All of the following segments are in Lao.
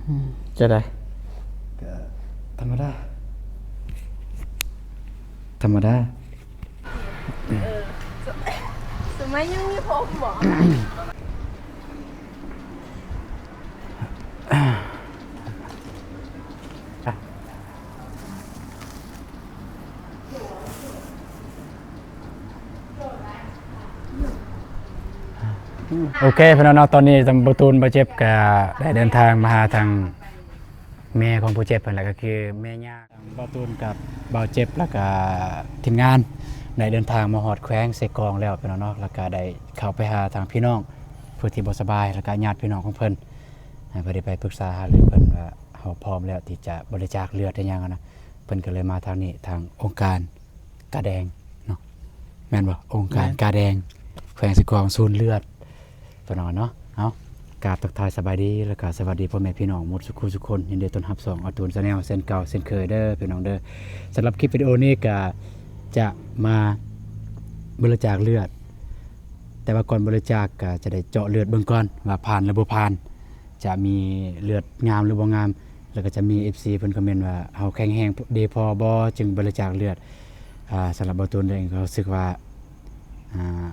ອືມ ຈັ່ງໃດ? ກໍທຳມະດາ ທຳມະດາ. ເອີ ສະໄໝ ສະໄໝຍັງມີຜົມບໍ? ໂອເຄ ພີ່ນ້ອງເນາະ, ຕອນນີ້ທາງບ່າວຕູນ ບ່າວເຈັບ ກໍໄດ້ເດີນທາງມາຫາທາງແມ່ຂອງຜູ້ເຈັບຫັ້ນແຫຼະ, ກໍຄືແມ່ຍ່າ. ທາງບ່າວຕູນກັບບ່າວເຈັບ ແລ້ວກໍທີມງານ ໄດ້ເດີນທາງມາຮອດແຂວງເຊກອງແລ້ວ ພີ່ນ້ອງເນາະ, ແລ້ວກໍໄດ້ເຂົ້າໄປຫາທາງພີ່ນ້ອງຜູ້ທີ່ບໍ່ສະບາຍ ແລ້ວກໍຍາດພີ່ນ້ອງຂອງເພິ່ນ ອ່າ ເພື່ອໄດ້ໄປປຶກສາຫາລືເພິ່ນວ່າເຮົາພ້ອມແລ້ວທີ່ຈະບໍລິຈາກເລືອດອີ່ຫຍັງຫັ້ນນະ. ເພິ່ນກໍເລີຍມາທາງນີ້ ທາງອົງການກາແດງເນາະ, ແມ່ນບໍ່? ອົງການ ແມ່ນ ກາແດງ ແຂວງເຊກອງ ສູນເລືອດ ພີ່ນ້ອງເນາະ. ເອົາ ກາບທັກທາຍສະບາຍດີ ແລ້ວກໍສະຫວັດດີພໍ່ແມ່ພີ່ນ້ອງໝົດສູ່ຄູ່ສູ່ຄົນ, ຍິນດີຕ້ອນຮັບຊ່ອງອາຕູນ Channel ເຊັ່ນເກົ່າເຊັ່ນເຄີຍເດີ ພີ່ນ້ອງເດີ. ສຳລັບຄລິບວິດີໂອນີ້ກໍຈະມາບໍລິຈາກເລືອດ, ແຕ່ວ່າກ່ອນບໍລິຈາກກໍຈະໄດ້ເຈາະເລືອດເບິ່ງກ່ອນວ່າຜ່ານຫຼືບໍ່ຜ່ານ. ຈະມີເລືອດງາມຫຼືບໍ່ງາມ, ແລ້ວກໍຈະມີເອັຟຊີເພິ່ນຄອມເມັນວ່າ ເຮົາແຂງແຮງດີພໍບໍ່ຈຶ່ງບໍລິຈາກເລືອດ. ອ່າ ສຳລັບບ່າວຕູນເອງກໍຮູ້ສຶກວ່າ ອ່າ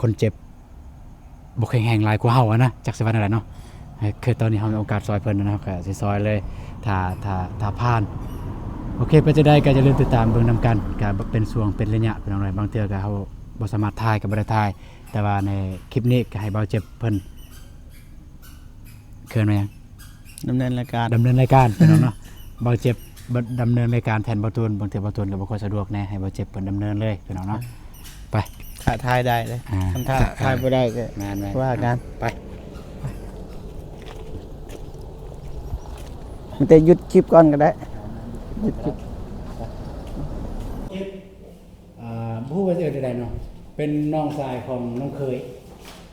ຄົນເຈັບບໍ່ແຂງແຮງຫຼາຍກວ່າເຮົາຫັ້ນນະ, ຈັກຊິວ່າແນວໃດເນາະ. ຄືຕອນນີ້ເຮົາມີໂອກາດຊ່ອຍເພິ່ນນະ, ເຮົາກໍຊິຊ່ອຍເລີຍ ຖ້າ ຖ້າ ຖ້າຜ່ານ. ໂອເຄ ເປັນຈັ່ງໃດກໍຢ່າລືມຕິດຕາມເບິ່ງນຳກັນ, ກໍເປັນຊ່ວງເປັນໄລຍະ ພີ່ນ້ອງເອີຍ. ບາງເທື່ອກໍເຮົາບໍ່ສາມາດຖ່າຍກໍບໍ່ໄດ້ຖ່າຍ, ແຕ່ວ່າໃນຄລິບນີ້ກໍໃຫ້ບ່າວເຈັບເພິ່ນ ເອີ້ນວ່າຫຍັງ? ດຳເນີນລາຍການ ດຳເນີນລາຍການ ພີ່ນ້ອງເນາະ. ບ່າວເຈັບດຳເນີນລາຍການແທນບ່າວຕູນ, ບາງເທື່ອບ່າວຕູນກໍບໍ່ຄ່ອຍສະດວກແດ່, ໃຫ້ບ່າວເຈັບເພິ່ນດຳເນີນເລີຍ ພີ່ນ້ອງເນາະ. ໄປ ຖ້າຖ່າຍໄດ້ເດ້, ອ່າ ຄັນຖ້າຖ່າຍບໍ່ໄດ້ກໍ ແມ່ນໆ ວ່າກັນ. ໄປ ມີແຕ່ຢຸດຄລິບກ່ອນກໍໄດ້, ຢຸດຄລິບ. ອ່າ ບໍ່ຮູ້ວ່າຊິເອີ້ນຈັ່ງໃດເນາະ, ເປັນນ້ອງຊາຍຂອງນ້ອງເຂີຍ.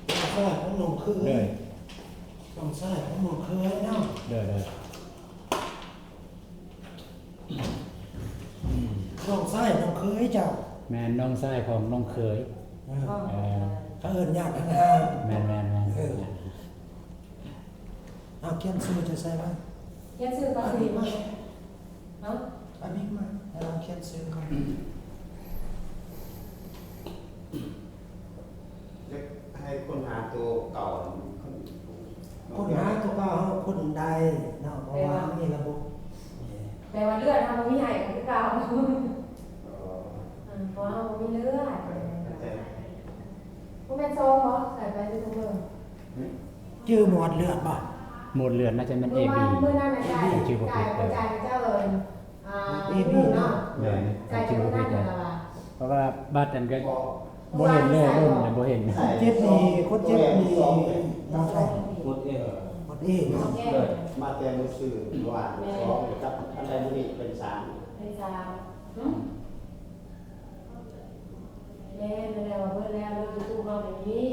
ນ້ອງຊາຍຂອງນ້ອງເຂີຍ. ໂດຍ. ນ້ອງຊາຍຂອງນ້ອງເຂີຍເນາະ. ໂດຍໆ. ອືມ ນ້ອງຊາຍນ້ອງເຂີຍເຈົ້າ. ແມ່ນ ນ້ອງຊາຍຂອງນ້ອງເຂີຍ. ເອີ ເອີ ເຂົາເອີ້ນຍາດທາງຫ່າງ. ແມ່ນໆໆ. ເອີ. ເອົາ ຂຽນຊື່ເຈົ້າໃສ່ມາ. ຂຽນຊື່ກ່ອນ. ເອົາ ເອົາບິກມາ ໃຫ້ລາວຂຽນຊື່ກ່ອນ. ຢາກໃຫ້ຄົ້ນຫາໂຕເກົ່າ. ຄົ້ນຫາໂຕເກົ່າເຮົາຄົ້ນໄດ້ເນາະ, ເພາະວ່າເຮົາມີລະບົບ. ແປວ່າເລືອດເຮົາບໍ່ມີໃຫ້ກໍຄືເກົ່າ. ອໍ ເອີ ເພາະເຮົາບໍ່ມີເລືອດ. ເຂົ້າໃຈ. ບໍ່ແມ່ນຊອງບໍ? ໃສ່ໄປຢູ່ເບິ່ງ. ຫຶ? ຈື່ໝອດເລືອດບໍ່? ໝອດເລືອດໜ້າຈະແມ່ນເອບີ. ມື້ນັ້ນນະ ເອບີ ຈື່ບໍ່ຜິດເລີຍ. ຈ່າຍເຈົ້າເອີນ ອ່າ ເອບີ ເນາະ. ແມ່ນ ຈື່ບໍ່ຜິດເລີຍ. ເພາະວ່າບັດນັ້ນກໍບໍ່ເຫັນເລີຍ, ດົນແລ້ວບໍ່ເຫັນ. ຄົນເຈັບນີ້ ຄົນເຈັບນີ້ ນ້ອງໃຜ? ໝົດເອ. ໝົດເອເນາະ. ມາແຕ່ມື້ຊື່ວານສອງ ກັບອັນໃດມື້ນີ້ເປັນສາມ. ເປັນສາມ. ຫຶ? ແມ່ນແລ້ວ ເບິດແລ້ວ ຢູ່ຕູ້ເຮົານີ້.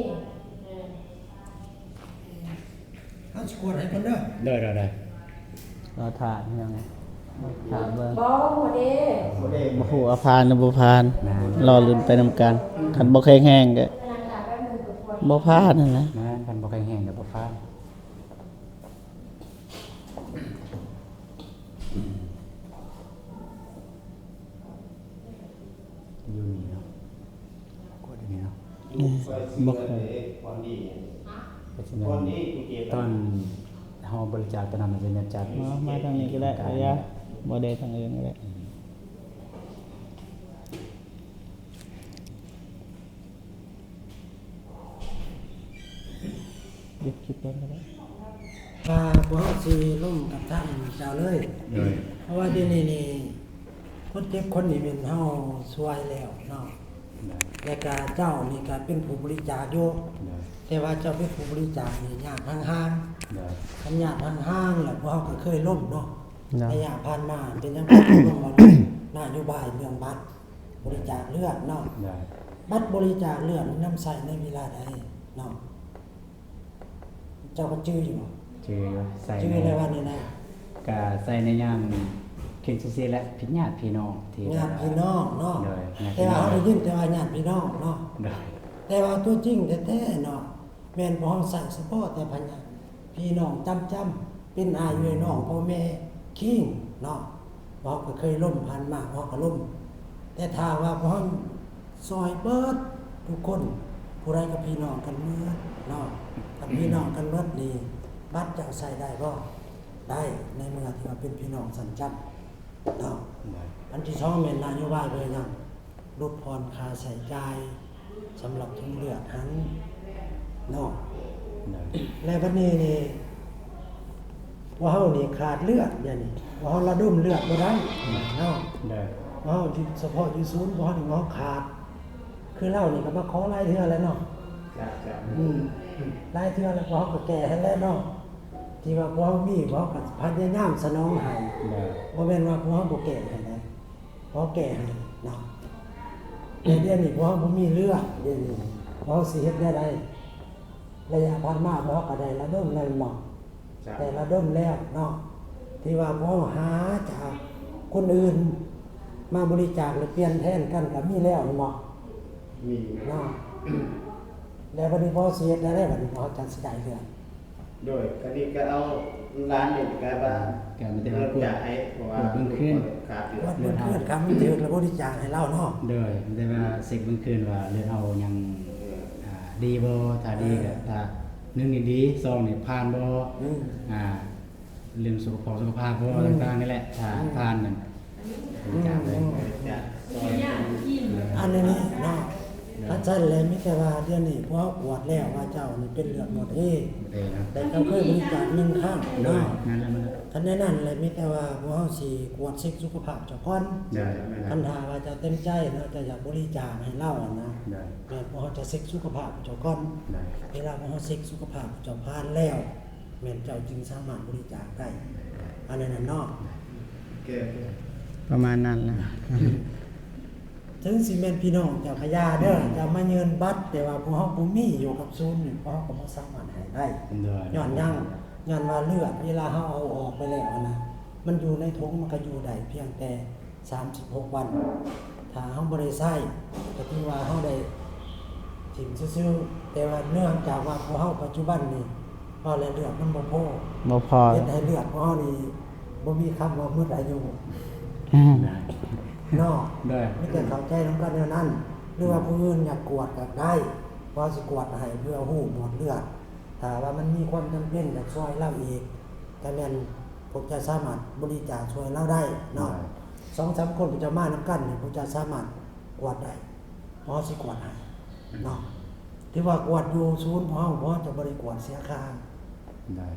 ເຮົາຊິກວດໃຫ້ເພິ່ນເດີ. ໄດ້ໆໆ. ລໍຖ້າອີ່ຫຍັງ ຖ້າເບິ່ງ. ບໍ່ ບໍ່ເດ້ ບໍ່ຮູ້ວ່າຜ່ານຫຼືບໍ່ຜ່ານ. ແມ່ນ ລໍລຸ້ນໄປນຳກັນ. ຄັນບໍ່ແຂງແຮງກໍບໍ່ຜ່ານຫັ້ນແຫຼະ. ແມ່ນ ຄັນບໍ່ແຂງແຮງກໍບໍ່ຜ່ານ. ຢູ່ນີ້ເນາະ ກວດຢູ່ນີ້ເນາະ. ອືມ ບໍ່ເຄີຍ. ຕອນເຮົາບໍລິຈາກຕອນນັ້ນ ອາດຈະແມ່ນຈາກ ມາ ມາທາງນີ້ກໍໄດ້. ເອີ ບໍ່ໄດ້ທາງອື່ນກໍໄດ້. ອືມ. ເຮັດຄລິບກ່ອນກໍໄດ້. ວ່າພວກເຮົາຊິລົມກັບທາງເຈົ້າເລີຍ. ໂດຍ. ເພາະວ່າດຽວນີ້ນີ້ ຄົນເຈັບຄົນນີ້ແມ່ນເຮົາຊ່ວຍແລ້ວເນາະ. ໂດຍ. ແລ້ວກະເຈົ້ານີ້ກະເປັນຜູ້ບໍລິຈາກຢູ່. ໂດຍ. ແຕ່ວ່າເຈົ້າເປັນຜູ້ບໍລິຈາກນີ້ຍາກຫ່າງໆ. ໂດຍ. ຄັນຍາກຫ່າງໆ ແລ້ວພວກເຮົາກໍເຄີຍລົມເນາະ. ໂດຍ. ໄລຍະຜ່ານມາເປັນຫຍັງ ລົມວ່ານະໂຍບາຍເລື່ອງບັດ ບໍລິຈາກເລືອດເນາະ. ໄດ້. ບັດບໍລິຈາກເລືອດນຳໃຊ້ໃນເວລາໃດເນາະ? ເຈົ້າກໍຈື່ຢູ່ບໍ່? ຈື່ຢູ່. ໃຊ້ ຈື່ໃນວັນນີ້ນະ. ກະໃຊ້ໃນຍາມເປັນຈັ່ງຊີ້ແຫຼະ ຍາດພີ່ນ້ອງທີ່ ຍາດພີ່ນ້ອງເນາະ. ໂດຍ. ແຕ່ວ່າເຮົາໄດ້ຍິນແຕ່ວ່າຍາດພີ່ນ້ອງເນາະ. ໂດຍ. ແຕ່ວ່າຕົວຈິງແທ້ໆເນາະ ແມ່ນພວກເຮົາໃຊ້ສະເພາະແຕ່ພະຍາດ ພີ່ນ້ອງຈຳໆ ເປັນອ້າຍເອື້ອຍນ້ອງພໍ່ແມ່ຄິງເນາະ, ເຮົາກໍເຄີຍລົ້ມຜ່ານມາ ເຮົາກໍລົ້ມ. ແຕ່ຖ້າວ່າພວກເຮົາຊ່ອຍເບິດທຸກຄົນ ຜູ້ໃດກໍພີ່ນ້ອງກັນເໝິດເນາະ. ຄັນພີ່ນ້ອງກັນເໝິດນີ້ ບັດເຈົ້າໃຊ້ໄດ້ບໍ່? ໄດ້ ໃນເມື່ອທີ່ວ່າເປັນພີ່ນ້ອງຊັ້ນຈຳເນາະ. ໄດ້. ອັນທີສອງແມ່ນນະໂຍບາຍເພື່ອຫຍັງ? ຫຼຸດຜ່ອນຄ່າໃຊ້ຈ່າຍສຳລັບຖົງເລືອດຫັ້ນເນາະ. ໄດ້. ແລະບັດນີ້ນີ້ ພວກເຮົານີ້ຂາດເລືອດ ດຽວນີ້ ພວກເຮົາລະດົມເລືອດບໍ່ໄດ້ເນາະ. ໄດ້. ພວກເຮົາຢູ່ ສະເພາະຢູ່ສູນ ພວກເຮົານີ້ ພວກເຮົາຂາດ ຄືລາວນີ້ກໍມາຂໍຫຼາຍເທື່ອແລ້ວເນາະ. ຈ້າ ຈ້າ. ອືມ ຫຼາຍເທື່ອແລ້ວ ພວກເຮົາກໍແກ້ໃຫ້ແລ້ວເນາະ. ທີ່ວ່າພວກເຮົາມີ ພວກເຮົາກໍພະຍາຍາມສະໜອງໃຫ້. ໄດ້. ບໍ່ແມ່ນວ່າພວກເຮົາບໍ່ແກ້ໃຫ້ນະ ພວກເຮົາແກ້ໃຫ້ເນາະ. ແຕ່ດຽວນີ້ພວກເຮົາບໍ່ມີເລືອດ ດຽວນີ້ພວກເຮົາຊິເຮັດແນວໃດ? ໄລຍະຜ່ານມາພວກເຮົາກໍໄດ້ລະດົມແລ້ວແມ່ນບໍ່? ຈ້າ. ໄດ້ລະດົມແລ້ວເນາະ ທີ່ວ່າພວກເຮົາຫາຈາກຄົນອື່ນມາບໍລິຈາກ ຫຼືປ່ຽນແທນກັນກໍມີແລ້ວແມ່ນບໍ່? ມີເນາະ. ແລ້ວບັດນີ້ພວກເຮົາຊິເຮັດແນວໃດ? ບັດນີ້ພວກເຮົາຈັ່ງຊິໄດ້ເລື່ອງ ໂດຍ ກະນີ້ກະເອົາຫຼານນີ້ກະວ່າ ກະມີແຕ່ວ່າກວດ ເບິ່ງຄືນ ກວດເບິ່ງຄືນ ຄັນມັນຖືກລະບໍລິຈາກໃຫ້ລາວເນາະ. ໂດຍ ມີແຕ່ວ່າເຊັກເບິ່ງຄືນວ່າເລືອດເຮົາຍັງ ເອີ ອ່າ ດີບໍ່? ຖ້າດີກະ ເອີ ຖ້າ ໜຶ່ງນີ້ດີ ສອງນີ້ຜ່ານບໍ່? ອືມ ອ່າ ເລື່ອງສຸຂະພາບ ສຸຂະພາບບໍ່? ອືມ ຕ່າງໆນີ້ແຫຼະ ຖ້າ ອືມ ຜ່ານນັ້ນ ອືມ ອັນນີ້ເນາະ ຄັນຊັ້ນແລ້ວມີແຕ່ວ່າດຽວນີ້ພວກເຮົາກວດແລ້ວວ່າເຈົ້ານີ້ເປັນເລືອດໝົດເອ ແຕ່ເຈົ້າເຄີຍບໍລິຈາກໜຶ່ງຄັ້ງເນາະ. ຄັນແນວນັ້ນແລ້ວມີແຕ່ວ່າພວກເຮົາຊິກວດເຊັກສຸຂະພາບເຈົ້າກ່ອນ. ຄັນຖ້າວ່າເຈົ້າເຕັມໃຈເນາະ ເຈົ້າຢາກບໍລິຈາກໃຫ້ລາວຫັ້ນນະ ແມ່ນພວກເຮົາຈະເຊັກສຸຂະພາບເຈົ້າກ່ອນ. ເວລາພວກເຮົາເຊັກສຸຂະພາບເຈົ້າຜ່ານແລ້ວ ແມ່ນເຈົ້າຈຶ່ງສາມາດບໍລິຈາກໄດ້ ອັນນັ້ນນະເນາະ. ປະມານນັ້ນລະ. ເຖິງຊິແມ່ນພີ່ນ້ອງເຈົ້າກະຢ່າເດີ ຈະມາຍື່ນບັດ ແຕ່ວ່າພວກເຮົາບໍ່ມີຢູ່ກັບສູນນີ້ ພວກເຮົາກໍບໍ່ສາມາດໃຫ້ໄດ້. ໂດຍ. ຍ້ອນຫຍັງ? ຍ້ອນວ່າເລືອດ ເວລາເຮົາເອົາອອກໄປແລ້ວຫັ້ນນະ ມັນຢູ່ໃນຖົງ ມັນກໍຢູ່ໄດ້ພຽງແຕ່ ສາມສິບຫົກວັນ ຖ້າເຮົາບໍ່ໄດ້ໃຊ້ ກໍຖືວ່າເຮົາໄດ້ຖິ້ມຊື່ໆ. ແຕ່ວ່າເນື່ອງຈາກວ່າພວກເຮົາປັດຈຸບັນນີ້ ເວົ້າແລ້ວເລືອດມັນບໍ່ພໍ ບໍ່ພໍ ເຮັດໃຫ້ເລືອດພວກເຮົານີ້ບໍ່ມີຄຳວ່າໝົດອາຍຸ ອືມ ເນາະ. ໂດຍ. ມີແຕ່ເຂົ້າໃຈນຳກັນແນວນັ້ນ ຫຼືວ່າຜູ້ອື່ນຢາກກວດກໍໄດ້ ເຮົາຊິກວດໃຫ້ເພື່ອຮູ້ໝອດເລືອດ. ຖ້າວ່າມັນມີຄວາມຈຳເປັນຢາກຊ່ວຍລາວອີກ ກໍແມ່ນພວກເຈົ້າສາມາດບໍລິຈາກຊ່ວຍລາວໄດ້ເນາະ. ໄດ້. ສອງສາມຄົນພວກເຈົ້າມານຳກັນນີ້ ພວກເຈົ້າສາມາດກວດໄດ້ ເຮົາຊິກວດໃຫ້ເນາະ. ຖືວ່າກວດຢູ່ສູນພວກເຮົາ ພວກເຮົາຈະບໍ່ໄດ້ກວດເສຍຄ່າ. ໄດ້.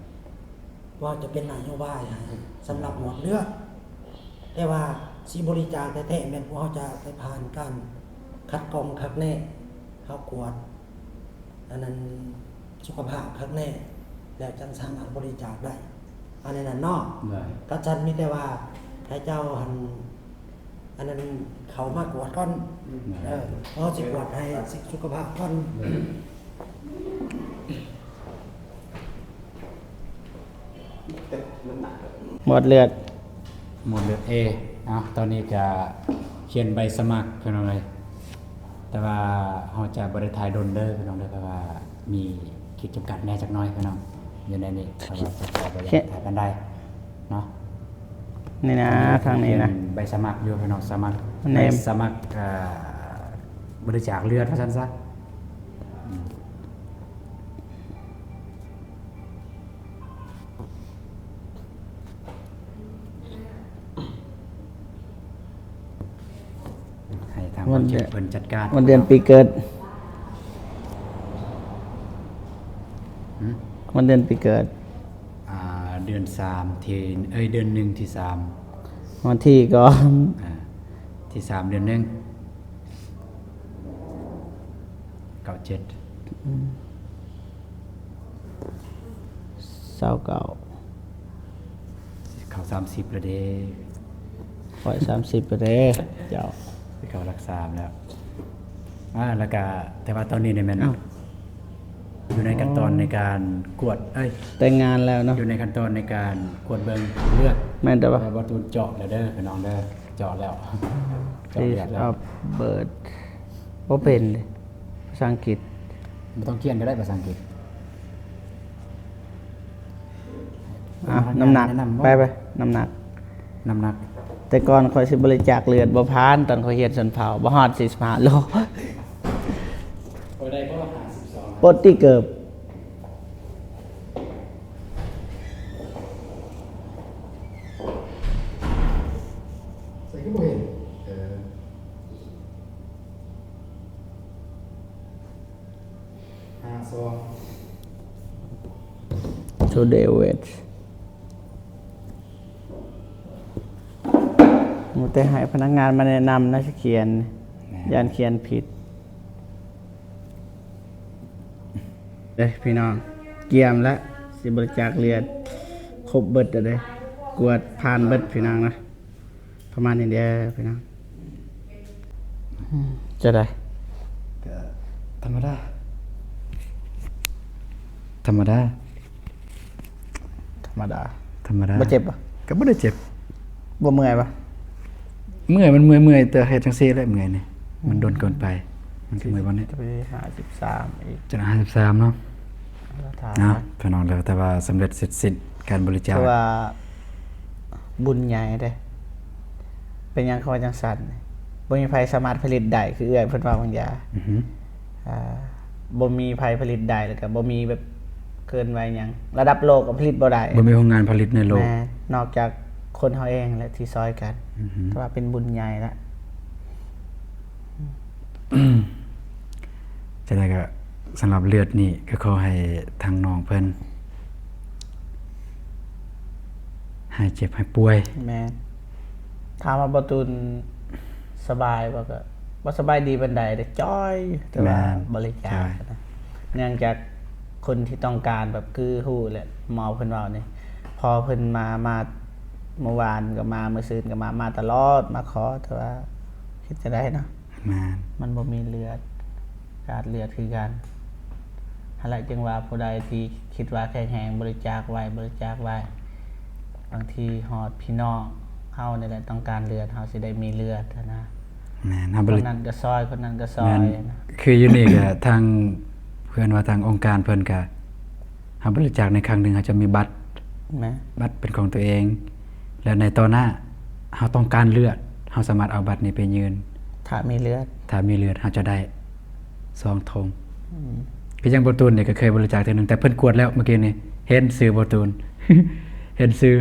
ພວກເຮົາຈະເປັນນະໂຍບາຍໃຫ້ສຳລັບໝອດເລືອດ ແຕ່ວ່າຊິບໍລິຈາກແທ້ໆ ແມ່ນພວກເຮົາຈະໄດ້ຜ່ານການຄັດກອງຄັກແນ່ ເຮົາກວດ ອັນນັ້ນ ສຸຂະພາບຄັກແນ່ ແລ້ວຈັ່ງສາມາດບໍລິຈາກໄດ້ ອັນນັ້ນເນາະ. ໄດ້. ຄັນຊັ້ນມີແຕ່ວ່າໃຫ້ເຈົ້າຫັ້ນ ອັນນັ້ນເຂົ້າມາກວດກ່ອນ. ໄດ້. ເອີ ເຮົາຊິກວດໃຫ້ ໄດ້ ເຊັກສຸຂະພາບກ່ອນ. ໄດ້. ໝອດເລືອດ ໝອດເລືອດເອ. ເອົາ ຕອນນີ້ກະຂຽນໃບສະໝັກ ພີ່ນ້ອງເອີຍ ແຕ່ວ່າເຮົາຈະບໍ່ໄດ້ຖ່າຍດົນເດີ ພີ່ນ້ອງເດີ ເພາະວ່າມີຂີດຈຳກັດແດ່ຈັກໜ້ອຍ ພີ່ນ້ອງ ຢູ່ໃນນີ້ ເພາະວ່າພວກເຮົາບໍ່ຢາກຖ່າຍປານໃດເນາະ. ນີ້ນະ ທາງນີ້ນະ ຂຽນໃບສະໝັກຢູ່ ພີ່ນ້ອງ ສະໝັກ ໃບສະໝັກ ເອີ ບໍລິຈາກເລືອດວ່າຊັ້ນຊະ. ໃຫ້ທາງ ວັນເດືອນ ເພິ່ນຈັດການ ວັນເດືອນປີເກີດ. ຫື? ວັນເດືອນປີເກີດ. ອ່າ ເດືອນສາມ ທີ່ ເອີຍ ເດືອນໜຶ່ງ ທີສາມ. ວັນທີກໍ ອ່າ ທີສາມ ເດືອນໜຶ່ງ ເກົ້າເຈັດ. ອືມ ຊາວເກົ້າ ເຂົ້າສາມສິບແລ້ວເດ້. ຂ້ອຍສາມສິບແລ້ວເດ້ເຈົ້າ. ຊິເຂົ້າຫຼັກສາມແລ້ວ. ອ່າ ແລ້ວກະ ແຕ່ວ່າຕອນນີ້ນີ້ແມ່ນ ອ້າວ ຢູ່ໃນຂັ້ນຕອນໃນການກວດ ເອີຍ ແຕ່ງງານແລ້ວເນາະ ຢູ່ໃນຂັ້ນຕອນໃນການກວດເບິ່ງເລືອດ. ແມ່ນແຕ່ວ່າ ແຕ່ວ່າບາຕູນເຈາະແລ້ວເດີ ພີ່ນ້ອງເດີ ເຈາະແລ້ວ ເຈາະເລືອດແລ້ວ. Date of birth ບໍ່ເປັນເດ້ ພາສາອັງກິດ. ບໍ່ຕ້ອງຂຽນກໍໄດ້ພາສາອັງກິດ. ອ່ະ ນ້ຳໜັກ ແນະນຳບໍ່ ໄປ ໄປ ນ້ຳໜັກ ນ້ຳໜັກ ແຕ່ກ່ອນຂ້ອຍຊິບໍລິຈາກເລືອດບໍ່ຜ່ານ ຕອນຂ້ອຍຮຽນຊົນເຜົ່າ ບໍ່ຮອດສີ່ສິບຫ້າໂລ. ບໍ່ໄດ້ບໍ່ຫ້າສິບສອງ ປົດຕິເກີບ ໃສ່ຄືບໍ່ເຫັນ ເອີ ຫ້າສອງ Today Wage ມີແຕ່ໃຫ້ພະນັກງານມາແນະນຳນະ ຊິຂຽນ ແມ່ນ ຢ້ານຂຽນຜິດ. ເດ້ພີ່ນ້ອງ ກຽມລະ ຊິບໍລິຈາກເລືອດ ຄົບເບິດແລ້ວເດ້ ກວດຜ່ານເບິດພີ່ນ້ອງນະ. ປະມານນີ້ເດີພີ່ນ້ອງ. ອືມ ຈັ່ງໃດ? ກະທຳມະດາ ທຳມະດາ ທຳມະດາ ທຳມະດາ. ບໍ່ເຈັບບໍ່? ກະບໍ່ໄດ້ເຈັບ. ບໍ່ເມື່ອຍບໍ່? ເມື່ອຍ ມັນເມື່ອຍໆ ແຕ່ເຮັດຈັ່ງຊີ້ແຫຼະເມື່ອຍນີ້ ມັນດົນເກີນໄປ ມັນກະເມື່ອຍບ່ອນນີ້. ຫ້າສິບສາມອີກ ຈະຫ້າສິບສາມເນາະ. ເອົາ ພີ່ນ້ອງເດີ ແຕ່ວ່າສຳເລັດເສັດສິ້ນການບໍລິຈາກ ຖືວ່າບຸນໃຫຍ່ເດ້. ເປັນຫຍັງເຂົາວ່າຈັ່ງຊັ້ນ? ບໍ່ມີໃຜສາມາດຜະລິດໄດ້ ຄືເອື້ອຍເພິ່ນເວົ້າບາງຢ່າງ. ອືຮຶ ອ່າ ບໍ່ມີໃຜຜະລິດໄດ້ ແລ້ວກະບໍ່ມີແບບ ເອີ້ນວ່າຫຍັງ ລະດັບໂລກກະຜະລິດບໍ່ໄດ້ ບໍ່ມີໂຮງງານຜະລິດໃນໂລກ. ແມ່ນ ນອກຈາກຄົນເຮົາເອງແຫຼະທີ່ຊ່ອຍກັນ. ອືຮຶ ຖືວ່າເປັນບຸນໃຫຍ່ລະ. ຈັ່ງໃດກະ ສຳລັບເລືອດນີ້ກະຂໍໃຫ້ທາງນ້ອງເພິ່ນຫາຍເຈັບຫາຍປ່ວຍ. ແມ່ນ ຖາມວ່າບ່າວຕູນສະບາຍບໍ່? ກະບໍ່ສະບາຍດີປານໃດເດ້ ຈ່ອຍ ແຕ່ວ່າ ແມ່ນ ບໍລິຈາກ ຈ່ອຍ ນະ ເນື່ອງຈາກຄົນທີ່ຕ້ອງການແບບ ຄືຮູ້ແຫຼະ ໝໍເພິ່ນເວົ້ານີ້ ພໍ່ເພິ່ນມາ ມາມື້ວານກະມາ ມື້ຊືນກະມາ ມາຕະຫຼອດ ມາຂໍ ແຕ່ວ່າເຮັດຈັ່ງໃດເນາະ. ແມ່ນ ມັນບໍ່ມີເລືອດ ຂາດເລືອດຄືກັນ. ຫັ້ນແຫຼະ ຈຶ່ງວ່າຜູ້ໃດທີ່ຄິດວ່າແຂງແຮງ ບໍລິຈາກໄວ້ ບໍລິຈາກໄວ້. ບາງທີຮອດພີ່ນ້ອງເຮົານີ້ແຫຼະຕ້ອງການເລືອດ ເຮົາຊິໄດ້ມີເລືອດຫັ້ນນະ. ແມ່ນ ຄົນນັ້ນກະຊ່ອຍ ຄົນນັ້ນກະຊ່ອຍ. ແມ່ນ ຄືຢູ່ນີ້ກະທາງ ເພິ່ນວ່າທາງອົງການເພິ່ນກະ ເຮົາບໍລິຈາກໃນຄັ້ງໜຶ່ງ ເຮົາຈະມີບັດ ແມ່ນ ບັດເປັນຂອງຕົວເອງ ແລະ ໃນຕໍ່ໜ້າເຮົາຕ້ອງການເລືອດ ເຮົາສາມາດເອົາບັດນີ້ໄປຍື່ນ ຖ້າມີເລືອດ ຖ້າມີເລືອດເຮົາຈະໄດ້ສອງຖົງ. ອືມ ຄືຢ່າງບ່າວຕູນນີ້ກະເຄີຍບໍລິຈາກເທື່ອໜຶ່ງ ແຕ່ເພິ່ນກວດແລ້ວ ມື້ກີ້ນີ້ເຫັນຊື່ບ່າວຕູນ ເຫັນຊື່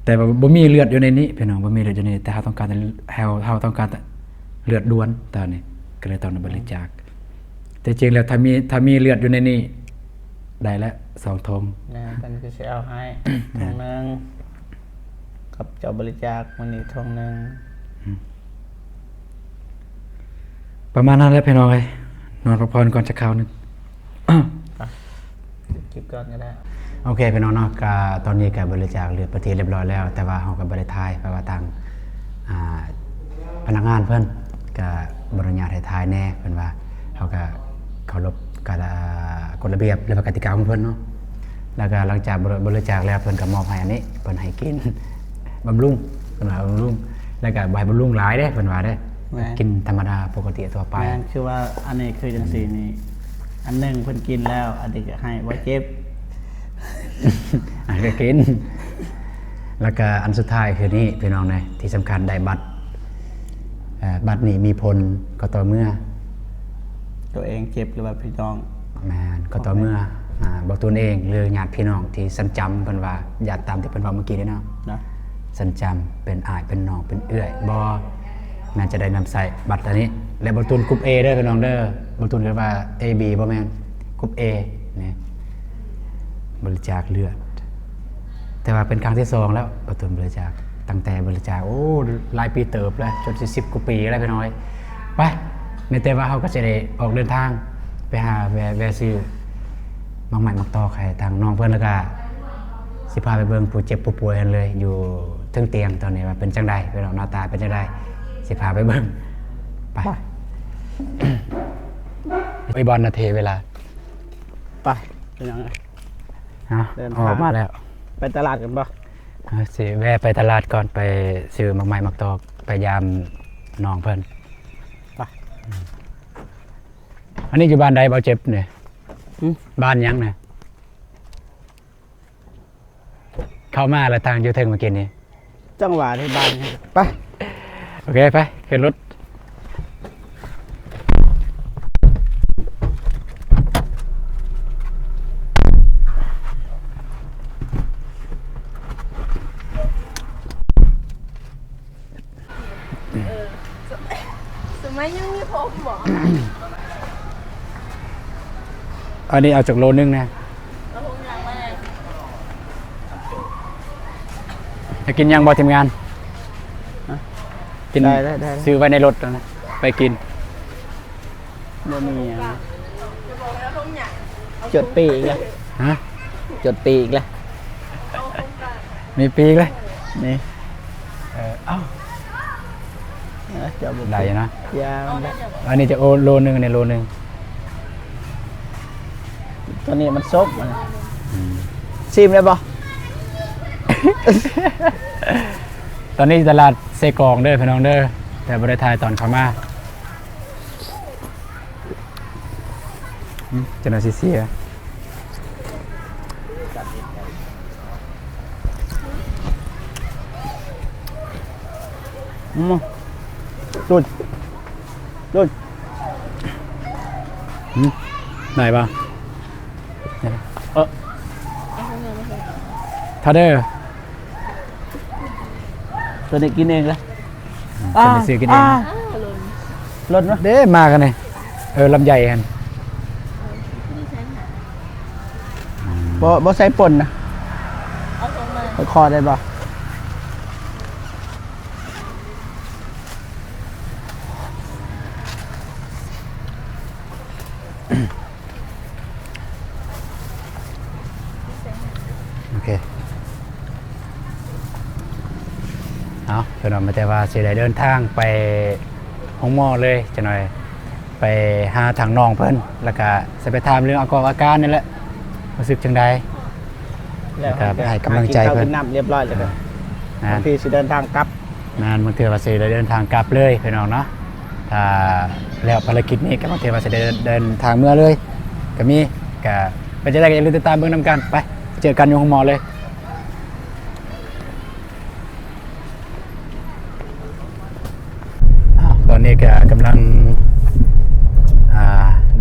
ແຕ່ວ່າບໍ່ມີເລືອດຢູ່ໃນນີ້ພີ່ນ້ອງ ບໍ່ມີເລືອດຢູ່ໃນນີ້ ແຕ່ເຮົາຕ້ອງການ ເຮົາ ເຮົາຕ້ອງການເລືອດດ່ວນຕອນນີ້ ກະເລີຍຕ້ອງໄດ້ບໍລິຈາກ. ແຕ່ຈິງແລ້ວ ຖ້າມີ ຖ້າມີເລືອດຢູ່ໃນນີ້ ໄດ້ແລ້ວສອງຖົງ. ແມ່ນ ເພິ່ນຄືຊິເອົາໃຫ້ ແມ່ນ ຖົງໜຶ່ງ ກັບເຈົ້າບໍລິຈາກມື້ນີ້ຖົງໜຶ່ງ. ອືມ ປະມານນັ້ນແຫຼະພີ່ນ້ອງເອີຍ ນອນພັກຜ່ອນກ່ອນຈັກຄາວໜຶ່ງ. ໄປ ເກັບກ່ອນກະໄດ້. ໂອເຄພີ່ນ້ອງເນາະ ກະຕອນນີ້ກະບໍລິຈາກເລືອດເປັນທີ່ຮຽບຮ້ອຍແລ້ວ ແຕ່ວ່າເຮົາກະບໍ່ໄດ້ຖ່າຍ ເພາະວ່າທາງ ອ່າ ພະນັກງານເພິ່ນກະບໍ່ອະນຸຍາດໃຫ້ຖ່າຍແດ່ ເພິ່ນວ່າ ເຮົາກະເຄົາລົບກະ ກົດລະບຽບ ແລະ ກະຕິກາຂອງເພິ່ນເນາະ. ແລ້ວກະຫຼັງຈາກບໍ ບໍລິຈາກແລ້ວ ເພິ່ນກະມອບໃຫ້ອັນນີ້ ເພິ່ນໃຫ້ກິນ ບຳລຸງ ເພິ່ນວ່າບຳລຸງ ແລ້ວກະບໍ່ໃຫ້ບຳລຸງຫຼາຍເດ້ ເພິ່ນວ່າເດ້. ແມ່ນ ກິນທຳມະດາປົກກະຕິທົ່ວໄປ. ແມ່ນ ຄືວ່າອັນນີ້ຄືຈັ່ງຊີ້ນີ້ ອືມ ອັນໜຶ່ງເພິ່ນກິນແລ້ວ ອັນນີ້ກະໃຫ້ບໍ່ເຈັບ ອັນນີ້ກະກິນ. ແລ້ວກະອັນສຸດທ້າຍຄືນີ້ພີ່ນ້ອງເອີຍ ທີ່ສຳຄັນໄດ້ບັດ ເອີ ບັດນີ້ມີຜົນກໍຕໍ່ເມື່ອ ຕົວເອງເຈັບ ຫຼືວ່າພີ່ນ້ອງ. ແມ່ນ ກໍຕໍ່ເມື່ອ ອ່າ ບໍ່ຕົນເອງ ຫຼືຍາດພີ່ນ້ອງທີ່ສັນຈຳ ເພິ່ນວ່າຍາດຕາມທີ່ເພິ່ນເວົ້າມື້ກີ້ນີ້ເນາະ ນະ ສັນຈຳເປັນອ້າຍເປັນນ້ອງເປັນເອື້ອຍບໍ່ ແມ່ນຈະໄດ້ນຳໃຊ້ບັດອັນນີ້. ແລະ ບໍ່ຕົນກຸ່ມ A ເດີພີ່ນ້ອງເດີ ບໍ່ຕົນເອີ້ນວ່າ AB ບໍ່ແມ່ນ ກຸ່ມ A ນີ້ ບໍລິຈາກເລືອດ ແຕ່ວ່າເປັນຄັ້ງທີສອງແລ້ວ ປະຕູນບໍລິຈາກ ຕັ້ງແຕ່ບໍລິຈາກ ໂອ້ ຫຼາຍປີເຕີບແລ້ວ ຈົນຊິສິບກວ່າປີແລ້ວພີ່ນ້ອງເອີຍ. ໄປ ແມ່ນແຕ່ວ່າເຮົາກະຊິໄດ້ອອກເດີນທາງ ໄປຫາແວ່ ແວ່ຊື້ໝາກໄມ້ໝາກຕອກໃຫ້ທາງນ້ອງເພິ່ນ ແລ້ວກະຊິພາໄປເບິ່ງຜູ້ເຈັບຜູ້ປ່ວຍຫັ້ນເລີຍ ຢູ່ເທິງຕຽງຕອນນີ້ວ່າເປັນຈັ່ງໃດ ພີ່ນ້ອງ ໜ້າຕາເປັນຈັ່ງໃດ ຊິພາໄປເບິ່ງ. ໄປ ໄປ ໄປບ່ອນນະ ເທເວລາ ໄປ ເປັນຫຍັງ ເອົາ ເດີນທາງ ອອກມາແລ້ວ ໄປຕະຫຼາດກັນບໍ່? ເຮົາຊິແວ່ໄປຕະຫຼາດກ່ອນ ໄປຊື້ໝາກໄມ້ໝາກຕອກ ໄປຢາມນ້ອງເພິ່ນ. ໄປ ອັນນີ້ຢູ່ບ້ານໃດ ບ່າວເຈັບນີ້? ຫຶ? ບ້ານຫຍັງນີ້? ຄ ເຂົ້າມາແລ້ວ ທາງຢູ່ເທິງມາກິນນີ້ ຈັງຫວະທີ່ບ້ານນີ້ ໄປ ໂອເຄ ໄປ ຂຶ້ນລົດ. ເອີ ສະໄໝຍັງມີຜົມບໍ? ອັນນີ້ເອົາຈັກໂລໜຶ່ງແດ່? ເອົາຖົງຫຍັງມາແດ່? ຈະກິນຫຍັງບໍ່ທີມງານ? ຮະ? ກິນ ໄດ້ໆໆ ຊື້ໄວ້ໃນລົດຫັ້ນນະ ໄປກິນ. ບໍ່ມີຫຍັງ ຈົດປີ້ອີກແລ້ວ. ຮະ? ຈົດປີ້ອີກແລ້ວ. ມີປີ້ອີກແລ້ວ ນີ້ ເອີ ເອົ້າ ເອີ ເຈົ້າບໍ່ໄດ້ນະ ຢ່າມັນໄດ້. ອັນນີ້ຈະໂລໜຶ່ງ ອັນນີ້ໂລໜຶ່ງ. ຕົວນີ້ມັນສົບ ອືມ ຊີມໄດ້ບໍ່? ຕອນນີ້ຕະຫຼາດເຊກອງເດີພີ່ນ້ອງເດີ ແຕ່ບໍ່ໄດ້ຖ່າຍຕອນເຂົ້າມາ. ອືມ ຈະໜ້ອຍຊິເສຍ. ອືມ ລຸດ ລຸດ. ອືມ ໄດ້ບໍ່? ເອີ ເທົ່າເດີ. ຕົວນີ້ກິນເອງລະ ອືມ ອ່າ ຕົວນີ້ຊື້ກິນເອງ ອ່າ ລົ້ນເນາະ ເດ້ ມາກັນນີ້ ເອີ ລຳໄຍຫັ້ນ ອືມ ບໍ່ ບໍ່ໃສ່ປົ່ນນະ ເອົາຂອງມາ ຂໍໄດ້ບໍ່? ໂອເຄ ເອົາ ເພິ່ນວ່າ ແຕ່ວ່າຊິໄດ້ເດີນທາງໄປໂຮງໝໍເລີຍ ຈັກໜ້ອຍໄປຫາທາງນ້ອງເພິ່ນ ແລ້ວກະຊິໄປຖາມເລື່ອງອາກອງອາການນີ້ແຫຼະ ຮູ້ສຶກຈັ່ງໃດ? ແລ້ວກະໃຫ້ກຳລັງໃຈເພິ່ນ ກິນເຂົ້າກິນນ້ຳຮຽບຮ້ອຍແລ້ວກະ ອ່າ ບາງທີຊິເດີນທາງກັບ ແມ່ນ ບາງເທື່ອວ່າຊິໄດ້ເດີນທາງກັບເລີຍພີ່ນ້ອງເນາະ ຖ້າແລ້ວພາລະກິດນີ້ກໍບາງເທື່ອວ່າຊິໄດ້ເດີນທາງເມືອເລີຍກໍມີ ກໍເປັນຈັ່ງໃດກໍຢ່າລືມຕິດຕາມເບິ່ງນຳກັນ ໄປ ເຈີກັນຢູ່ໂຮງໝໍເລີຍ. ອ້າວ ຕອນນີ້ກໍກຳລັງ ອ່າ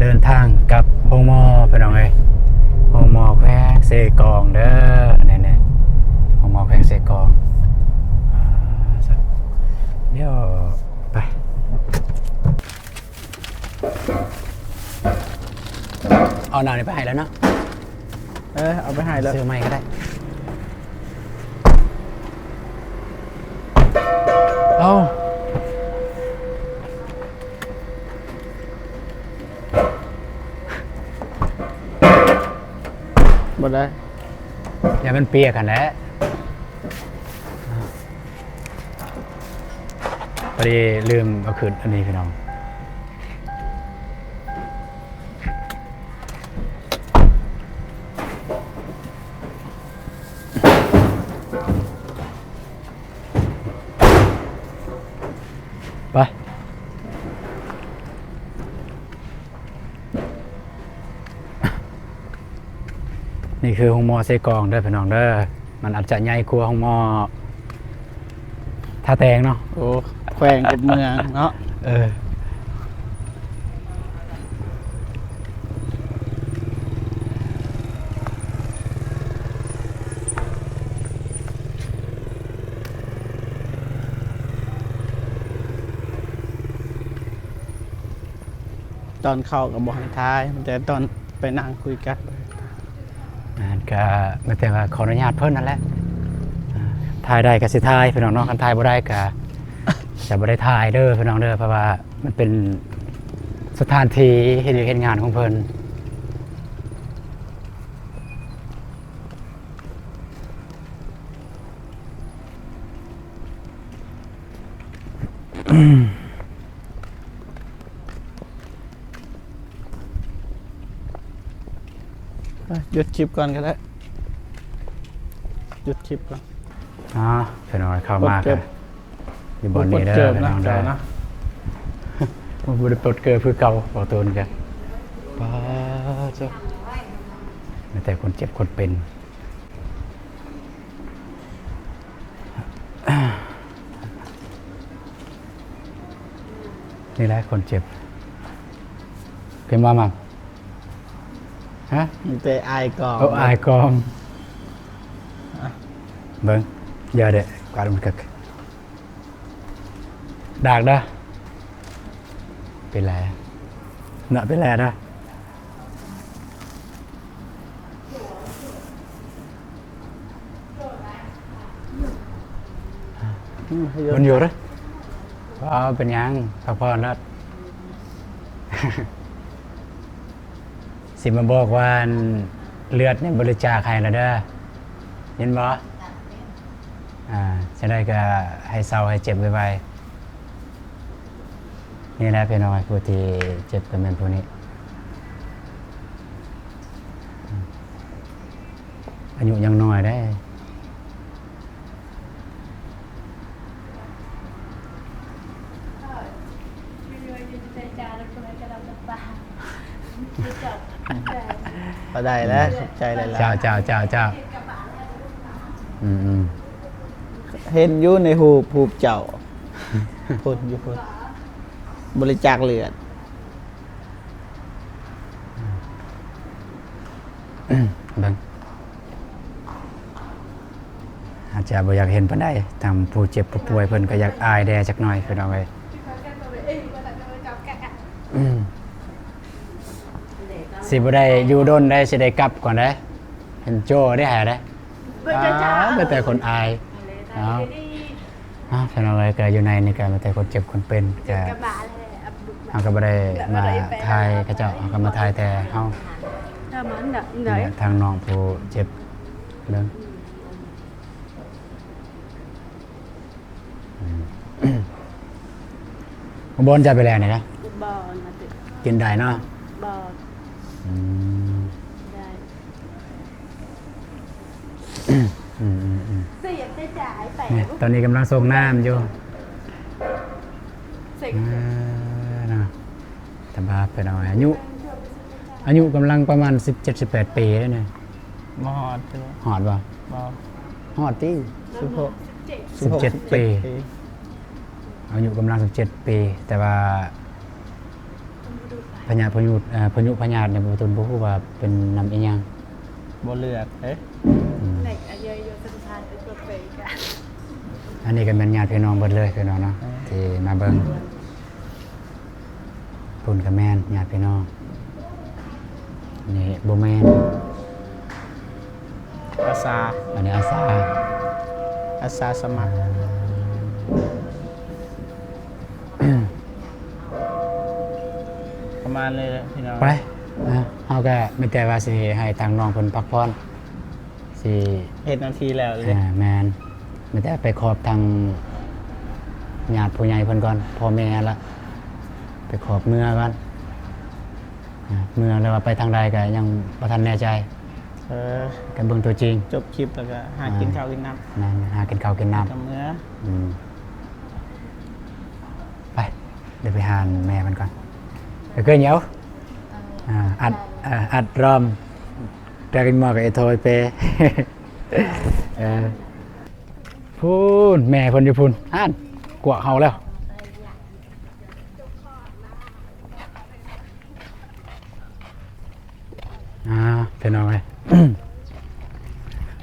ເດີນທາງກັບໂຮງໝໍພີ່ນ້ອງເອີຍ ໂຮງໝໍແຂວງເຊກອງເດີ ແນ່ໆ ໂຮງໝໍແຂວງເຊກອງ ອ່າ ດຽວ ໄປ ເອົານ້ຳນີ້ໄປໃຫ້ແລ້ວເນາະ ເອີ ເອົາໄປໃຫ້ແລ້ວ ຊື້ໃໝ່ກໍໄດ້. ເອົາ ບໍ່ໄດ້ ຢ່າມັນປຽກຫັ້ນແຫຼະ ພໍດີລືມເອົາຂຶ້ນອັນນີ້ພີ່ນ້ອງ. ໄປ ນີ້ຄືໂຮງໝໍເຊກອງເດີພີ່ນ້ອງເດີ ມັນອາດຈະໃຫຍ່ກວ່າໂຮງໝໍທ່າແຕງເນາະ. ໂອ້ ແຂວງກັບເມືອງເນາະ ເອີ. ຕອນເຂົ້າກໍບໍ່ໃຫ້ຖ່າຍ ມີແຕ່ຕອນໄປນັ່ງຄຸຍກັນ. ແມ່ນ ກະມີແຕ່ວ່າຂໍອະນຸຍາດເພິ່ນນັ້ນແຫຼະ ອ່າ ຖ່າຍໄດ້ກະຊິຖ່າຍພີ່ນ້ອງເນາະ ຄັນຖ່າຍບໍ່ໄດ້ກະຈະບໍ່ໄດ້ຖ່າຍເດີພີ່ນ້ອງເດີ ເພາະວ່າມັນເປັນສະຖານທີ່ເຮັດວຽກເຮັດງານຂອງເພິ່ນ. ເອີ ຢຸດຄລິບກ່ອນກໍໄດ້ ຢຸດຄລິບກ່ອນ. ອ່າ ພີ່ນ້ອງເຂົ້າມາ ກົດເກີບ ກໍຢູ່ບ່ອນນີ້ເດີ ບໍ່ກົດເກີບນະ ພີ່ນ້ອງເດີ ເຈົ້ານະ ບໍ່ໄດ້ປົດເກີບຄືເກົ່າ ເວົ້າຕົນກັນ. ປາດໂທ້ ມີແຕ່ຄົນເຈັບຄົນເປັນ. ນີ້ແຫຼະຄົນເຈັບ ເປັນບໍ່ມັນ? ຮະ? ມີແຕ່ອາຍກອງ ໂອ້ ອາຍກອງ. ອ່ະ ເບິ່ງ ຢ່າເດ້ ກວາດມັນຄັກ ດາກເດີ້ ເປັນແຫຼະເນາະ ເປັນແຫຼະເດີ້. ມັນຢູ່ເດີ້ ບໍ່ເປັນຫຍັງ ພັກຜ່ອນລະ ຊິມາບອກວ່າ ອັນ ເລືອດນີ້ບໍລິຈາກໃຫ້ລະເດີ້ ເຫັນບໍ່? ອ່າ ຈັ່ງໃດກໍໃຫ້ເຊົາໃຫ້ເຈັບໄວໆ. ນີ້ແຫຼະພີ່ນ້ອງ ຜູ້ທີ່ເຈັບກໍແມ່ນຜູ້ນີ້ ອາຍຸຍັງນ້ອຍເດ້. ພໍໄດ້ແລ້ວ ຂອບໃຈຫຼາຍໆ ເຈົ້າ ເຈົ້າ ເຈົ້າ ເຈົ້າ ອືມໆ ເຫັນຢູ່ໃນຮູບ ຮູບເຈົ້າ ພຸ້ນຢູ່ພຸ້ນ ບໍລິຈາກເລືອດ. ເບິ່ງ ອາດຈະບໍ່ຢາກເຫັນປານໃດ ທາງຜູ້ເຈັບຜູ້ປ່ວຍເພິ່ນກໍຢາກອາຍແດ່ຈັກໜ້ອຍ ພີ່ນ້ອງເອີຍ. ຊິບໍ່ໄດ້ຢູ່ດົນໃດ໋ ຊິໄດ້ກັບກ່ອນໃດ໋ ເຫັນໂຈ້ໄດ້ຫາໄດ໋ ເບິ່ງແຕ່ຄົນອາຍ. ເອົາ ພີ່ນ້ອງເອີຍ ກໍຢູ່ໃນນີ້ກໍມີແຕ່ຄົນເຈັບຄົນເປັນ ກໍເຮົາກໍບໍ່ໄດ້ມາຖ່າຍເຂົາເຈົ້າ ເຮົາກໍມາຖ່າຍແຕ່ເຮົາ ທາງນ້ອງຜູ້ເຈັບເບິ່ງ. ອືມ ບໍ່ ຈະໄປແລ່ນນີ້ນະ? ບໍ່ ກິນໄດ້ເນາະ? ບໍ່ ອືມ ໄດ້ ອືມໆໆ ນີ້ ຕອນນີ້ກຳລັງສົ່ງນ້ຳຢູ່ ເອີ ເນາະ ຕາບາບ ເພິ່ນເອົາອາຍຸ ອາຍຸກຳລັງປະມານສິບເຈັດ ສິບແປດປີແລ້ວນີ້. ບໍ່ຮອດຕິ ຮອດບໍ່? ບໍ່ ຮອດຕິ ສິບຫົກ ສິບເຈັດປີ ອາຍຸກຳລັງສິບເຈັດປີ ແຕ່ວ່າ ພະຍາດພະຍຸ ເອີ ພະຍຸພະຍາດນີ້ ບໍ່ ບໍ່ຮູ້ວ່າເປັນນຳອີ່ຫຍັງ ບໍ່ເລືອກເດ້ ອືມ ອັນນີ້ກໍແມ່ນຍາດພີ່ນ້ອງເບິດເລີຍ ພີ່ນ້ອງເນາະ ເອີ ທີ່ມາເບິ່ງ. ພຸ້ນກໍແມ່ນຍາດພີ່ນ້ອງ ນີ້ບໍ່ແມ່ນ ອາສາ ອັນນີ້ອາສາ ອາສາສະໝັກ ປະມານນີ້ແຫຼະພີ່ນ້ອງ ໄປ ເຮົາກໍມີແຕ່ວ່າຊິໃຫ້ທາງນ້ອງເພິ່ນພັກຜ່ອນ. ຊິເຮັດໜ້າທີ່ແລ້ວເລີຍ ອ່າ ແມ່ນ ມີແຕ່ໄປຂອບທາງຍາດຜູ້ໃຫຍ່ເພິ່ນກ່ອນ ພໍ່ແມ່ຫັ້ນລະ ໄປຂອບເມືອກ່ອນ ອ່າ ເມືອແລ້ວວ່າໄປທາງໃດກໍຍັງບໍ່ທັນແນ່ໃຈ ເອີ ກໍເບິ່ງຕົວຈິງ ຈົບຄລິບແລ້ວກໍຫາກິນເຂົ້າກິນນ້ຳ ແມ່ນ ຫາກິນເຂົ້າກິນນ້ຳ ອືມ ໄປ ດຽວໄປຫາແມ່ເພິ່ນກ່ອນ ເອີ ເກີຍ ເອີ ອັດ ອັດລອມ ແຕ່ກິນໝໍ້ກັບເອໂທໄປເປ ເອີ ພຸ້ນ ແມ່ເພິ່ນຢູ່ພຸ້ນ ຫັ້ນ ກວກເຮົາແລ້ວ ອ່າ ພີ່ນ້ອງເອີຍ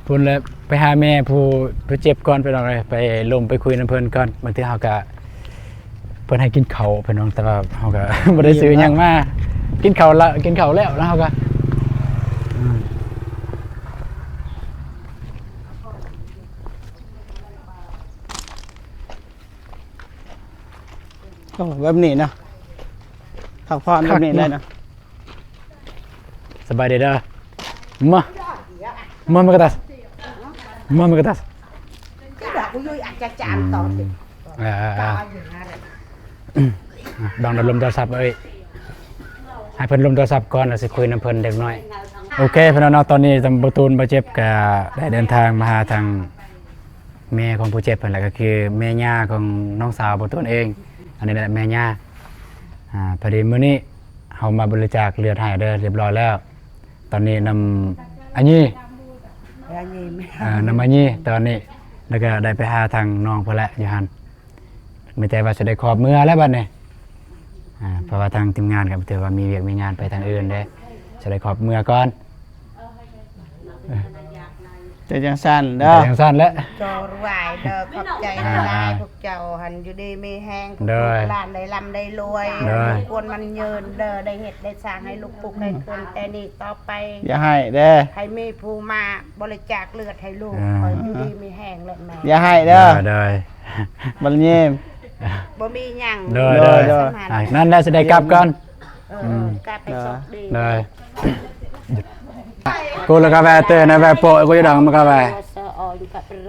ພຸ້ນແຫຼະ ໄປຫາແມ່ຜູ້ ຜູ້ເຈັບກ່ອນ ພີ່ນ້ອງເອີຍ ໄປລົມໄປຄຸຍນຳເພິ່ນກ່ອນ ບາງເທື່ອເຮົາກະ ເພິ່ນໃຫ້ກິນເຂົ້າ ພີ່ນ້ອງ ແຕ່ວ່າເຮົາກໍບໍ່ໄດ້ຊື້ຫຍັງມາ ກິນເຂົ້າລະ ກິນເຂົ້າແລ້ວນະ ເຮົາກໍ ໂອ້ ແບບນີ້ນະ ພັກຜ່ອນແບບນີ້ໄດ້ນະ. ສະບາຍດີເດີ ມາ ມາ ມາກະຕັດ ມາ ມາກະຕັດ ອືມ ເອີ ເອີ ເອີ ດອງດັບລົມໂທລະສັບເອີຍ ໃຫ້ເພິ່ນລົມໂທລະສັບກ່ອນ ແລ້ວຊິຄຸຍນຳເພິ່ນເດັກນ້ອຍ. ໂອເຄ ພີ່ນ້ອງເນາະ ຕອນນີ້ທາງບໍ່ຕູນ ບໍ່ເຈັບ ກະໄດ້ເດີນທາງມາຫາທາງ ແມ່ຂອງຜູ້ເຈັບຫັ້ນແຫຼະ ກໍຄືແມ່ຍ່າຂອງນ້ອງສາວບໍ່ຕູນເອງ ອັນນີ້ແຫຼະແມ່ຍ່າ. ອ່າ ພໍດີມື້ນີ້ເຮົາມາບໍລິຈາກເລືອດໃຫ້ເດີ ຮຽບຮ້ອຍແລ້ວ ຕອນນີ້ນຳອາຢີ ເອີ ນຳອາຢີຕອນນີ້ ແລ້ວກໍໄດ້ໄປຫາທາງນ້ອງເພິ່ນແຫຼະຢູ່ຫັ້ນ ມີແຕ່ວ່າຊິໄດ້ຂອບເມືອແລ້ວບັດນີ້ ອ່າ ເພາະວ່າທາງທີມງານກໍຖືວ່າມີວຽກມີງານໄປທາງອື່ນເດ້ ສະໄດ້ຂອບເມືອກ່ອນ. ເອີ ແຕ່ຈັ່ງຊັ້ນເດີ ແຕ່ຈັ່ງຊັ້ນແຫຼະ ຈອວາຍເດີ ຂອບໃຈຫຼາຍໆ ພວກເຈົ້າຫັ້ນ ຢູ່ດີມີແຮງ ໂດຍ ລູກຫຼານໄດ້ລ່ຳໄດ້ລວຍ ໂດຍ ຄວນມັນຍືນເດີ ໄດ້ເຮັດໄດ້ສ້າງໃຫ້ລູກປຸກໃຫ້ເຂື່ອນແຕ່ນີ້ຕໍ່ໄປ. ຢ່າໃຫ້ເດີ ໃຫ້ມີຜູ້ມາບໍລິຈາກເລືອດໃຫ້ລູກ ອ່າ ຂ້ອຍຢູ່ດີມີແຮງແຫຼະແມ່ ຢ່າໃຫ້ເດີ ໂດຍ ໂດຍ ບໍ່ມີຫຍັງ ໂດຍ ໂດຍ ໂດຍ ສຳພັນ ອ່າ ນັ້ນແຫຼະ ຊິໄດ້ກັບກ່ອນ. ເອີ ອືມ ກັບໄປໂຊກດີ ໂດຍ ໂກລະກາແຟເຕີນະແວໂປະ ໂກຍະດອງມະກາແຟ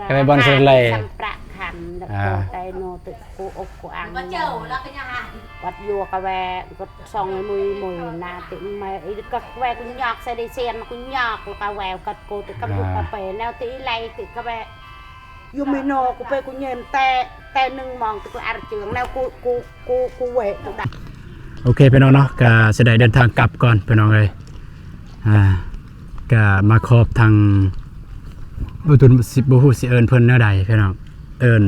ກາແຟບອນສະເລ ສຳປະຄຳ ອ່າ ໂກໄຕໂນ ຕຶກ ກູອົກກູອັງ ວັດຢູ່ກາແຟ ກໍຊ່ອງໃຫ້ມຸຍມຸຍນາ ຕິມາ ອີກກາແຟ ກູຍອກໃສ່ໄດ້ເຊນ ກູຍອກ ລະກາແຟ ກັດໂກ ຕິກຳ ອ່າ ກາເປ ແນວຕິໄລ ຕິກາແຟ ຢູມີໂນ ກູເປ ກູເຍມ ແຕ່ ແຕ່ໜຶ່ງມອງ ຕິກອາຣເຈືອງ ແນວ ກູ ກູ ກູ ກູເວ ກູດະ. ໂອເຄ ພີ່ນ້ອງເນາະ ກະຊິໄດ້ເດີນທາງກັບກ່ອນ ພີ່ນ້ອງເອີຍ. ອ່າ ກະມາຂອບທາງ ບໍ່ຕຸນ ຊິ ບໍ່ຮູ້ຊິເອີ້ນເພິ່ນແນວໃດ ພີ່ນ້ອງ ເອີ້ນ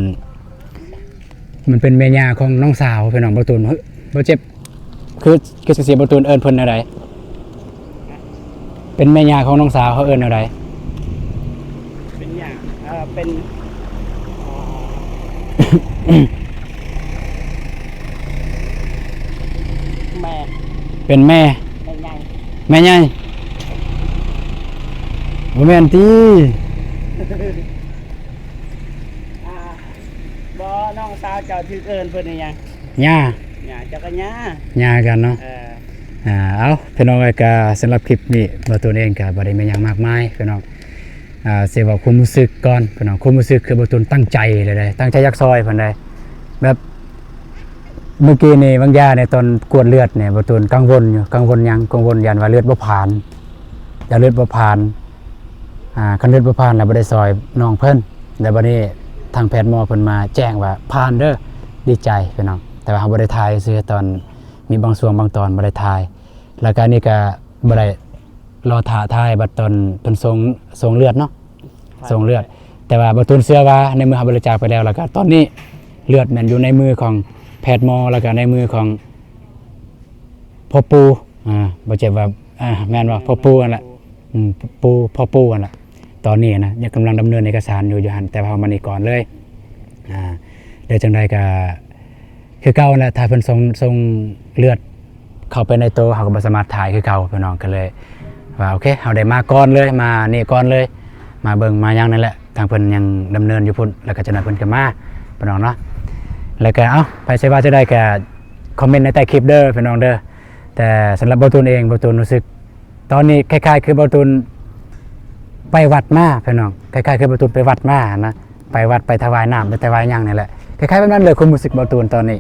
ມັນເປັນແມ່ຍ່າຂອງນ້ອງສາວ ພີ່ນ້ອງ ບໍ່ຕຸນ ເອີ ບໍ່ເຈັບ ຄື ຄືຊິບໍ່ຕຸນເອີ້ນເພິ່ນແນວໃດ ເປັນແມ່ຍ່າຂອງນ້ອງສາວ ເຮົາເອີ້ນແນວໃດ? ເປັນຍ່າ ເອີ ເປັນ ແມ່ ເປັນແມ່ ແມ່ໃຫຍ່ ແມ່ໃຫຍ່ ບໍ່ແມ່ນຕິ? ອ່າ ບໍ່ ນ້ອງສາວເຈົ້າຖືກເອີ້ນເພິ່ນອີຫຍັງ? ຍ່າ ຍ່າ ເຈົ້າກໍຍ່າ ຍ່າກັນເນາະ ເອີ ອ່າ ເອົາ ພີ່ນ້ອງເອີຍ ກະສຳລັບຄລິບນີ້ ບ່າວຕູນເອງກະບໍ່ໄດ້ມີຫຍັງມາກມາຍ ພີ່ນ້ອງ ອ່າ ຊິເວົ້າຄວາມຮູ້ສຶກກ່ອນ ພີ່ນ້ອງ ຄວາມຮູ້ສຶກຄືບ່າວຕູນຕັ້ງໃຈເລີຍເດ້ ຕັ້ງໃຈຢາກຊ່ອຍເພິ່ນເດ້ ແບບ ເມື່ອກີ້ນີ້ບາງຢ່າງໃນຕອນກວດເລືອດນີ້ ບ່າວຕູນກັງວົນຢູ່ ກັງວົນຫຍັງ ກັງວົນຢ້ານວ່າເລືອດບໍ່ຜ່ານ ຢ້ານເລືອດບໍ່ຜ່ານ ອ່າ ຄັນເລືອດບໍ່ຜ່ານແລ້ວບໍ່ໄດ້ຊ່ອຍນ້ອງເພິ່ນ ແລ້ວບັດນີ້ທາງແພດໝໍເພິ່ນມາແຈ້ງວ່າຜ່ານເດີ ດີໃຈພີ່ນ້ອງ ແຕ່ວ່າເຮົາບໍ່ໄດ້ຖ່າຍຊື່ ຕອນມີບາງຊ່ວງບາງຕອນບໍ່ໄດ້ຖ່າຍ ແລ້ວກະອັນນີ້ກະບໍ່ໄດ້ລໍຖ້າຖ່າຍບັດຕອນເພິ່ນສົ່ງ ສົ່ງເລືອດເນາະ ສົ່ງເລືອດ ແຕ່ວ່າບ່າວຕູນເຊື່ອວ່າໃນເມື່ອເຮົາບໍລິຈາກໄປແລ້ວ ແລ້ວກະຕອນນີ້ເລືອດແມ່ນຢູ່ໃນມືຂອງແພດໝໍ ແລ້ວກະໃນມືຂອງພໍ່ປູ່ ອ່າ ບໍ່ເຈັບວ່າ ອ່າ ແມ່ນບໍ່ ພໍ່ປູ່ຫັ້ນລະ ອືມ ປູ່ ພໍ່ປູ່ຫັ້ນລະ ຕອນນີ້ນະ ຍັງກຳລັງດຳເນີນເອກະສານຢູ່ ຢູ່ຫັ້ນ ແຕ່ວ່າເຮົາມານີ້ກ່ອນເລີຍ ອ່າ ແລ້ວຈັ່ງໃດກະ ຄືເກົ່າຫັ້ນແຫຼະ ຖ້າເພິ່ນສົ່ງ ສົ່ງເລືອດເຂົ້າໄປໃນໂຕ ເຮົາກໍບໍ່ສາມາດຖ່າຍຄືເກົ່າ ພີ່ນ້ອງ ກໍເລີຍວ່າ ໂອເຄ ເຮົາໄດ້ມາກ່ອນເລີຍ ມານີ້ກ່ອນເລີຍ ມາເບິ່ງມາຫຍັງນັ້ນແຫຼະ ທາງເພິ່ນຍັງດຳເນີນຢູ່ພຸ້ນ ແລ້ວກໍຈັກໜ້ອຍເພິ່ນກໍມາ ພີ່ນ້ອງເນາະ ແລ້ວກໍ ເອົ້າ ໃຜຊິວ່າຈັ່ງໃດກໍຄອມເມັນໃນໃຕ້ຄລິບເດີ ພີ່ນ້ອງເດີ ແຕ່ສຳລັບບ່າວຕູນເອງ ບ່າວຕູນຮູ້ສຶກ ຕອນນີ້ຄ້າຍໆຄືບ່າວຕູນໄປວັດມາ ພີ່ນ້ອງ ຄ້າຍໆຄືບ່າວຕູນໄປວັດມາຫັ້ນນະ ໄປວັດໄປຖວາຍນ້ຳ ໄປຖວາຍຫຍັງນີ້ແຫຼະ ຄ້າຍໆແບບນັ້ນເລີຍ ຄວາມຮູ້ສຶກບ່າວຕູນຕອນນີ້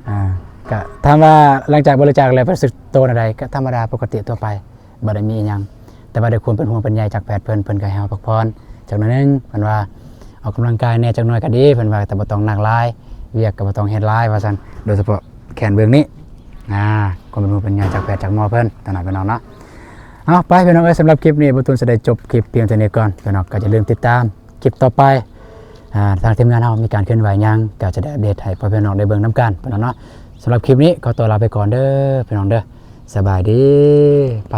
ອ່າ ກະຖາມວ່າຫຼັງຈາກບໍລິຈາກແລ້ວໄປຮູ້ສຶກໂຕແນວໃດ ກະທຳມະດາປົກກະຕິທົ່ວໄປ ບໍ່ໄດ້ມີອີ່ຫຍັງ ແຕ່ວ່າດ້ວຍຄວາມເປັນຫ່ວງເປັນໃຍຈາກແພດເພິ່ນ ເພິ່ນກະໃຫ້ເຮົາພັກຜ່ອນຈັກໜ້ອຍໜຶ່ງ ເພິ່ນວ່າອອກກຳລັງກາຍແດ່ຈັກໜ້ອຍກະດີ ເພິ່ນວ່າ ແຕ່ບໍ່ຕ້ອງໜັກຫຼາຍ ວຽກກະບໍ່ຕ້ອງເຮັດຫຼາຍວ່າຊັ້ນ ໂດຍສະເພາະແຂນເບື້ອງນີ້ ອ່າ ຄວາມເປັນຫ່ວງເປັນໃຍຈາກແພດຈາກໝໍເພິ່ນ ຕາມນັ້ນພີ່ນ້ອງເນາະ. ເອົາ ໄປພີ່ນ້ອງເອີຍ ສຳລັບຄລິບນີ້ ບ່າວຕູນຊິໄດ້ຈົບຄລິບພຽງເທົ່ານີ້ກ່ອນ ພີ່ນ້ອງກໍຢ່າລືມຕິດຕາມຄລິບຕໍ່ໄປ ອ່າ ທາງທີມງານເຮົາມີການເຄື່ອນໄຫວຫຍັງ ກໍຈະໄດ້ອັບເດດໃຫ້ພໍ່ແມ່ພີ່ນ້ອງໄດ້ເບິ່ງນຳກັນ ພີ່ນ້ອງເນາະ. ສຳລັບຄລິບນີ້ຂໍຕົວລາໄປກ່ອນເດີ ພີ່ນ້ອງເດີ ສະບາຍດີ ໄປ.